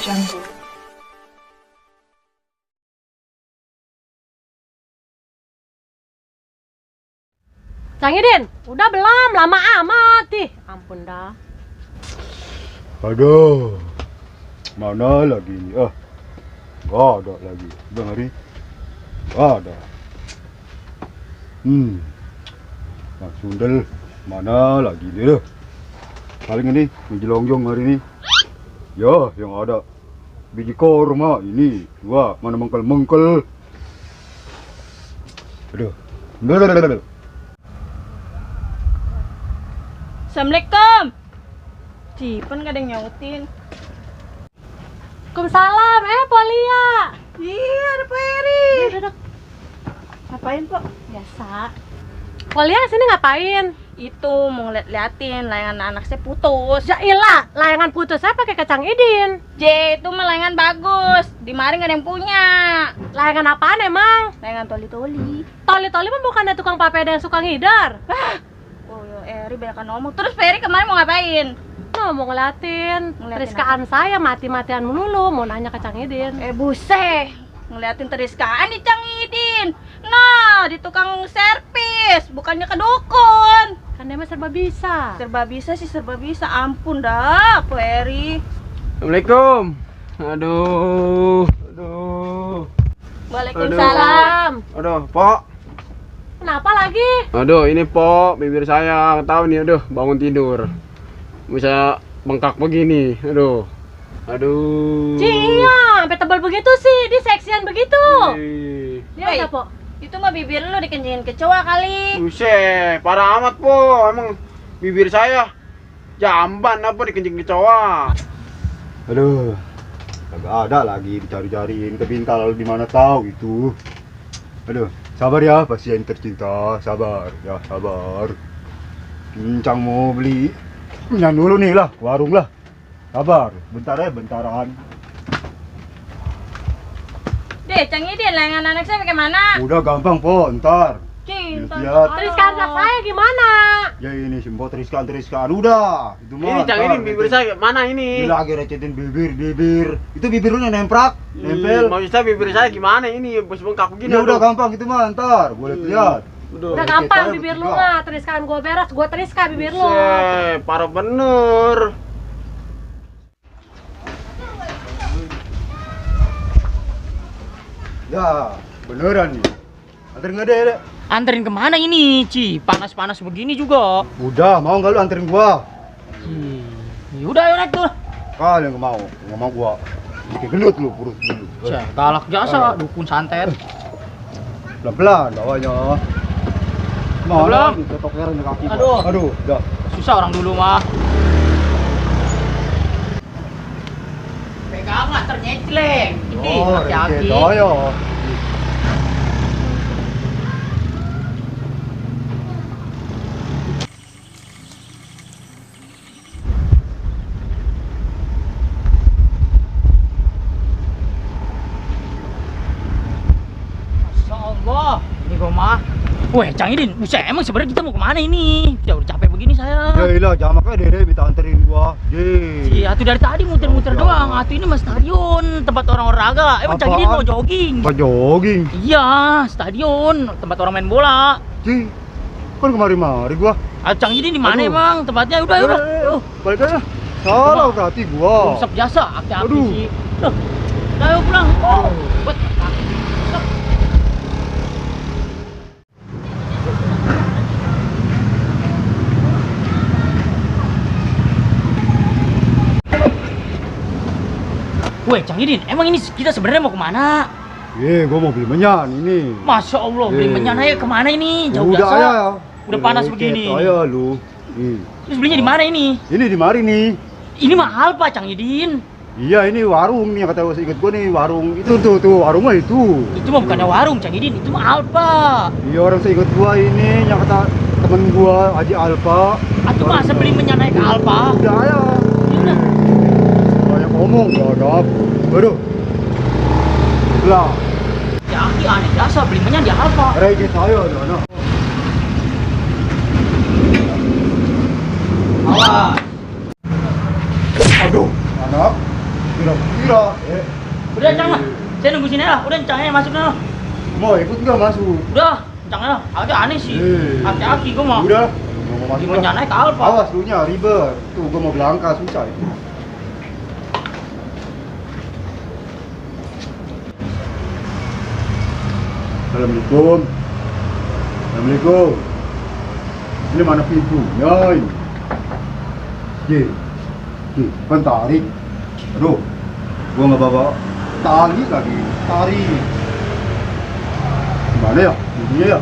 Jungle. Cang Idin, udah belum? Lama amat ih. Ampun dah. Aduh, mana lagi ini? Nggak ada lagi. Bang Hari, nggak ada. Nah, sundel, mana lagi dia? Paling ini, biji longjong hari ini. Ya, yang ada biji korma ini. Wah, mana mengkel-mengkel. Aduh, aduh. Assalamualaikum. Cipen gak ada yang nyautin. Waalaikumsalam, Polia. Iya, ada Pak Eri. Duduk. Ngapain, Pak? Biasa. Polia sini ngapain? Itu mau liatin layangan anak saya putus. Ya ilah, layangan putus saya pakai kacang Idin. J, itu mah layangan bagus. Di mari gak ada yang punya. Layangan apaan emang? Layangan toli-toli. Toli-toli mah bukannya tukang papeda yang suka ngidar. Oh, ya Eri banyak ngomong. Terus Pak Eri kemarin mau ngapain? No, mau ngeliatin Ngeliatin teriskaan saya mati-matian melulu, mau nanya kacang Idin. Buset. Ngeliatin teriskaan di Cang Idin. Nah, di tukang servis, bukannya ke dukun. Kan dia mah serba bisa. Serba bisa sih, serba bisa. Ampun dah, Pak Eri. Assalamualaikum. Aduh. Waalaikumsalam. Aduh, Pok. Kenapa lagi? Aduh, ini Pok, bibir saya tahu nih, aduh, bangun tidur. Bisa bengkak begini. Aduh. Iya, sampai tebal begitu sih, dia seksian begitu. Ih. Dia ada, Po. Itu mah bibir lu dikencingin kecoa kali. Buset, parah amat, Po. Emang bibir saya jamban apa dikencing kecoa. Aduh, kagak ada lagi dicari-cariin ke Bintal di mana tahu itu. Aduh, sabar ya pasien tercinta, sabar ya, sabar. Pincang mau beli minyak dulu nih lah, warung lah. Sabar, bentar ya, bentaran. Deh, Cang Idin, layangan anak saya bagaimana? Udah gampang po, ntar. Cinta. Lihat. Teriskan anak saya gimana? Ya ini simpo teriskan, udah. Itu mah. Ini Cang, ntar, ini bibir saya mana ini? Ini lagi recetin bibir. Itu bibir lu yang nemprak, nempel. Maksud saya bibir saya gimana ini? Bos bengkak begini. Ya udah aduh. gampang itu mah, ntar. Boleh lihat. Udah Oke, gampang tayo, bibir lu bertiga. mah, teriskan gua beres, gua teriskan bibir lu. Buset, parah bener. Ya, beneran nih. Anterin nggak deh? Anterin kemana ini, Ci? Panas-panas begini juga. Udah, mau nggak lu anterin gua? Yaudah, ayo naik tuh. Kalian nggak mau gua. Bikin gendut lu, perut lu. Cah, galak jasa, dukun santet. Pelan-pelan bawanya. Belum. Cotoknya rendah kaki. Aduh. Aduh, dah. Susah orang dulu mah. Pegang lah, ternyecleng. Ini, hati-hati. Ayo. Masya Allah. Ini gua mah. Weh, Cang Idin, buset, emang sebenarnya kita mau kemana ini? Ya udah capek begini saya. Ya ilah, jangan makanya Dede minta anterin gua. Iya, tuh dari tadi muter-muter Oh, doang. jangan. Atuh ini mah stadion, tempat orang olahraga. Emang Cang Idin Apaan? mau jogging? Apa jogging? Iya, stadion, tempat orang main bola. Ci, kan kemari-mari gua. Cang Idin di mana Aduh. emang tempatnya? Udah, udah. Balik aja. Salah berarti gua. Rusak jasa, hati-hati Aduh. sih. Udah, ayo pulang. Buat Weh, Cang Idin, emang ini kita sebenarnya mau kemana? Gua mau beli menyan ini. Masya Allah, beli menyan aja kemana ini? Jauh Udah jasa. ya. Udah panas begini. Ayo lu. Nih. Terus belinya di mana ini? Ini di mari nih. Ini mahal Pak, Cang Idin. Iya, ini warung nih kata inget gua nih, warung itu tuh warungnya itu. Itu mah bukannya warung, Cang Idin, itu mah Alfa. Iya, orang seinget gua ini yang kata temen gua Haji Alfa. Atuh masa beli menyan naik ke Alfa? Udah ya. Ya udah. Banyak ngomong, gagap. Aduh. Lah, Ya, aneh jasa beli menyan di Alfa. rejek saya anak. Awas. Aduh, anak. Kira-kira. Udah Cang lah. Saya nunggu sini lah. Udah Cang masuk dah. Mau ikut nggak masuk? Udah, Cang lah. Agak aneh sih. Aki-aki gua mah. Udah. Mau masuk Gimana lah. naik ke Alfa? Awas dulunya ribet. Tuh gua mau berangkat susah itu. Assalamualaikum. Assalamualaikum. Ini mana pintunya ini? Kan tarik. Aduh, gua nggak bawa tali lagi. Tarik. Gimana ya? Pintunya ya?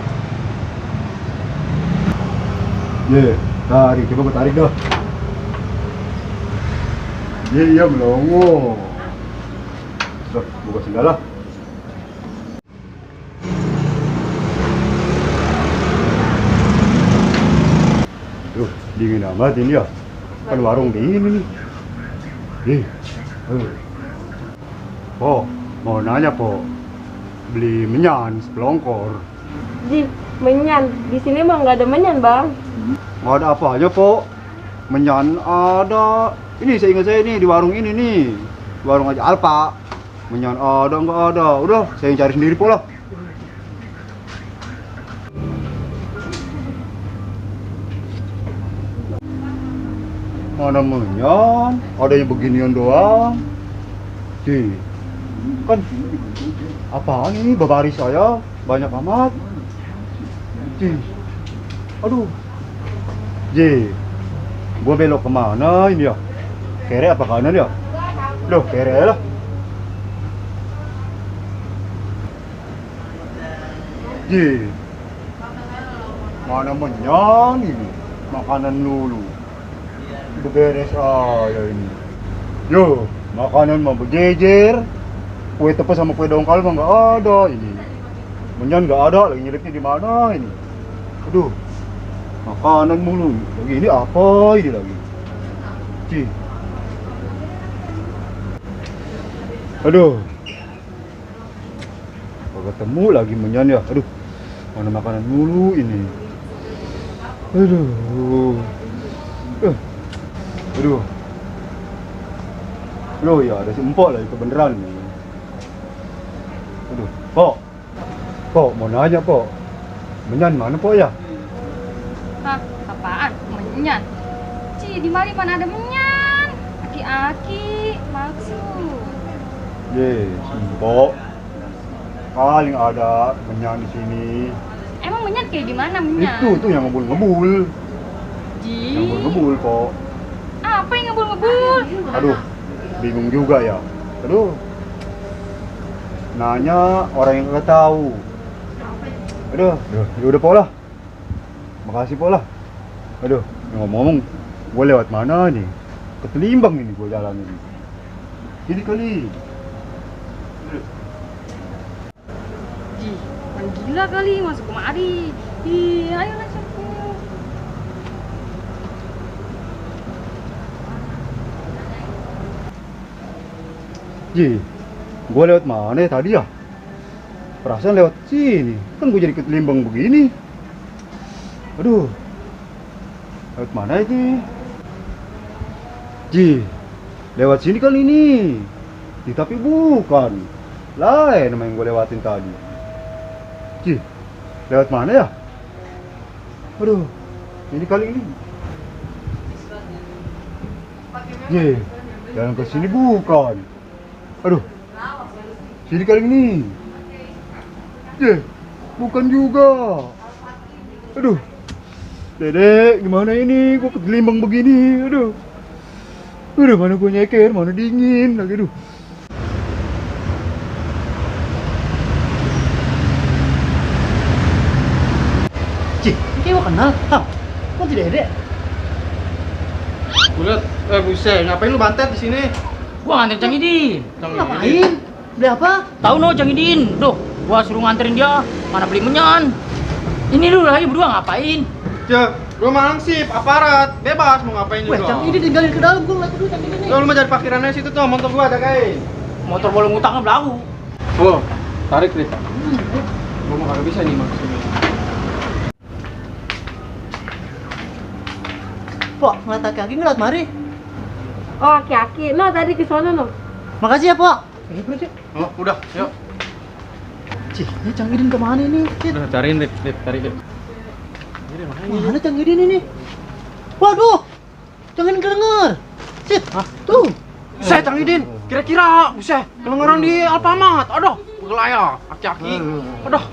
Tarik. Coba gua tarik dah. Iya melongo. Sudah, buka sendal lah. Duh, dingin amat ini ya. Kan warung dingin ini. Po, mau nanya po. Beli menyan sepelongkor. Ji, menyan. Di sini mah nggak ada menyan, Bang. Nggak ada apa aja po. Menyan ada. Ini saya ingat saya ini di warung ini nih. Di warung aja Alfa. Menyan ada nggak ada. Udah, saya yang cari sendiri po lah. Mana menyan? Ada yang beginian doang. Kan apaan ini babaris saya banyak amat. Aduh. Gua belok kemana ini ya? Kere apa kanan ya? Loh, kere lah. Mana menyan ini? Makanan dulu. Beberes aja ini. Yo, makanan mah berjejer. Kue tepes sama kue dongkal mah nggak ada ini. Menyan nggak ada, lagi nyelipnya di mana ini? Aduh, makanan mulu. Lagi ini apa ini lagi? Aduh, kok ketemu lagi menyan ya? Aduh, mana makanan mulu ini? Aduh. Aduh ya ada si empok lagi kebeneran nih. Aduh, Pok mau nanya Pok. Menyan mana Pok ya? Hah, apaan? Menyan? Ci, di mari mana ada menyan? Aki-aki, maksud. Si empok. Paling ada menyan di sini. Emang menyan kayak gimana menyan? Itu tuh yang ngebul-ngebul. Ji. Yang ngebul-ngebul Pok. Apa yang ngebul-ngebul? Aduh, bingung juga ya. Aduh. Nanya orang yang nggak tahu. Aduh, ya udah Pok lah. Makasih Pok lah. Aduh, ngomong-ngomong, gue lewat mana nih? Ketelimbang ini gue jalan ini. Ini kali. Ji, man gila kali masuk kemari. Ih, ayo lah cepet. Gue lewat mana ya tadi ya? Perasaan lewat sini. Kan gue jadi ketelimbang begini. Aduh. Lewat mana itu? Lewat sini kan ini. Tapi bukan. Lain nama yang gue lewatin tadi. Lewat mana ya? Aduh. Ini kali ini. Jalan ke sini bukan. Aduh. Sini kali ini. Bukan juga. Aduh. Dedek, gimana ini? Gua ketelimbang begini. Aduh. Mana gua nyeker, mana dingin lagi. Aduh. Kayak gua kenal. Hah? Kok tidak ada? Gue liat, buset, ngapain lu bantet di sini? Gua nganterin Cang Idin. Ngapain? Beli apa? Tahu no Cang Idin. Duh, gua suruh nganterin dia. Mana beli menyan. Ini lu lagi berdua ngapain? Gua malang sip, aparat, bebas mau ngapain juga. Cang Idin tinggalin ke dalam, gua ngeliat dulu Cang Idin nih. Lu mau cari parkirannya situ tuh, motor gua ada kain. Motor bolong utangnya belagu. Oh, tarik deh. Gua mau kagak bisa nih maksudnya. Pok, ngeliat kaki ngeliat mari. Oh, aki-aki. No, tadi ke sono no. Makasih ya, Pok. Oh, udah, yuk. Cih, ini Cang Idin kemana ini? Cid, Udah cariin, Dit, cari Dit. mana Cang Idin ini? Waduh, Cang Idin kedenger. Cid, tuh. Buset, Cang Idin. Kira-kira, buset, kedengeran di Alfamart. Aduh, gelaya, aki-aki. Aduh.